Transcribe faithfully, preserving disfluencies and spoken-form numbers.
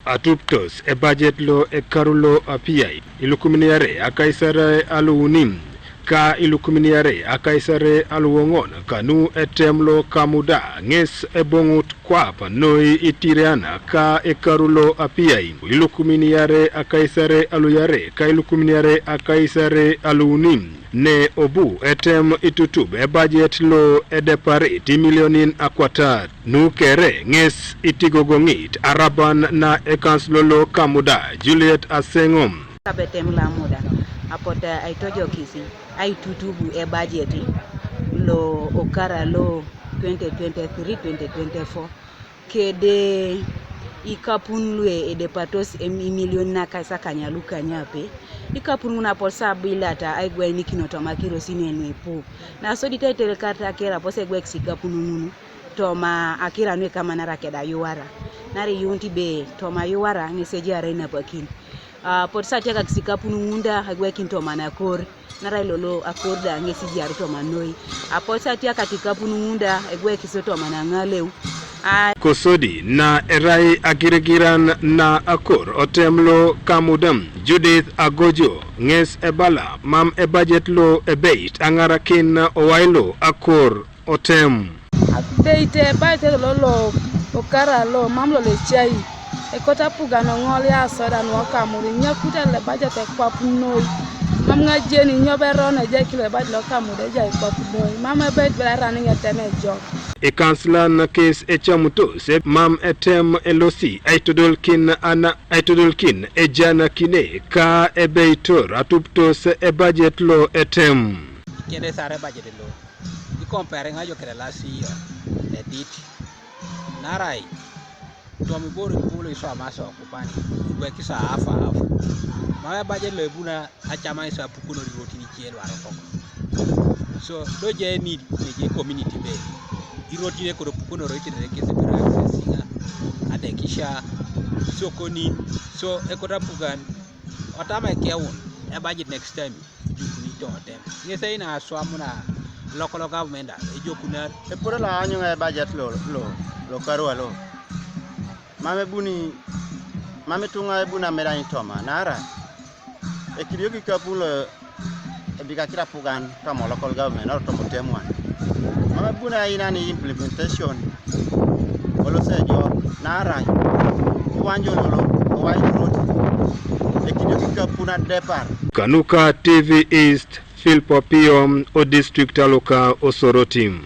Atuptos ebajet lo ekaru lo apiai ilukumin iare akaisare aluuni ka ilukumin iare akaisare aluoŋon kanu etem lo Kamuda ŋes eboŋut kwap noi itiriana ka ekaru lo apiai ilukumin iare akaisare aluyare ka ilukumin iare akaisare aluuni. Ne obu etem itutub ebajet lo edeparit imilionin akwatat. Nu kere ŋes itigogoŋit araban na ekansulo lo Kamuda, Juliet Aseŋom. Kabetem lo Amuda, apotu aitojokis aitutubu ebajet lo okara lo twenty twenty-three, twenty twenty-four, kede ikapun lue edepatos em-, imilion nakaisakany lukanyape. Ikapun ŋun apotu sabilata aigwainikino toma akirosin nuipu. Nasodit aitelekar akera apotu egwekis ikapun ŋun toma akira nuikamanara keda yuwara. Naarai iyuunit be toma yuwara ŋes ejaar ainapakin. Ah, apotu sa atiakakis ikapun ŋun da egwekin toma nakor, naarai lolo akor da ŋes ijaar toma noi. Apotu sa atiakat ikapun ŋun da egwekis toma naŋaleu. Ah. Kosodi na erai agirigiran na akor otem lo Kamuda, Judith Agojo, ŋes ebala mam ebajet lo ebeit aŋarakin owai lo akor otem. Abeit ebajet lo, lo okara lo mam lo lecai, ekot apugan oŋol yasoda nuokamuri, nyakut elebajet ekwap noi. Mam ŋajeni nyo berona ejai kilo ebajet lokamuri ejai ekwap noi. Mam ebeit bere aran ŋetem ejok. Ikansilan kes ecamutos e-, mam etem elosi aitodolkin ana, aitodolkin ejanakine ka ebeitor atuptos ebajet lo etem. Kende sare ebajet lo. Ikompare ŋa jo kede last year edit. Naarai tom ibore ipu lo iswamasi okupani, igwekis aaf aaf. Mam ebajet lo ebuna acamai so apukunor irotin ice luarokok. So do je need neje community be irotin ekot opukunor itetere kesi bere access iŋa, adekisha, sokonin, so ekot apugan otama ekeun ebajet next time. Ejukuni totem. Ŋes eina aswam na local government a ejokunar. Eporo lo aanyun ebajet lo, lo, lo karua lo. Mam ebuni, mam ituŋa ebuni ameda ni toma, naarai ekidioki ikapun lo ebikakira apugan toma local government, oro toma otemuan. Mam ebuni aina ni implementation, olosejo, naarai iwanjo lolo, owai rot, ekidioki ikapun adepar. Kanuka T V East, Philip Opio, o district aloka Osoroti.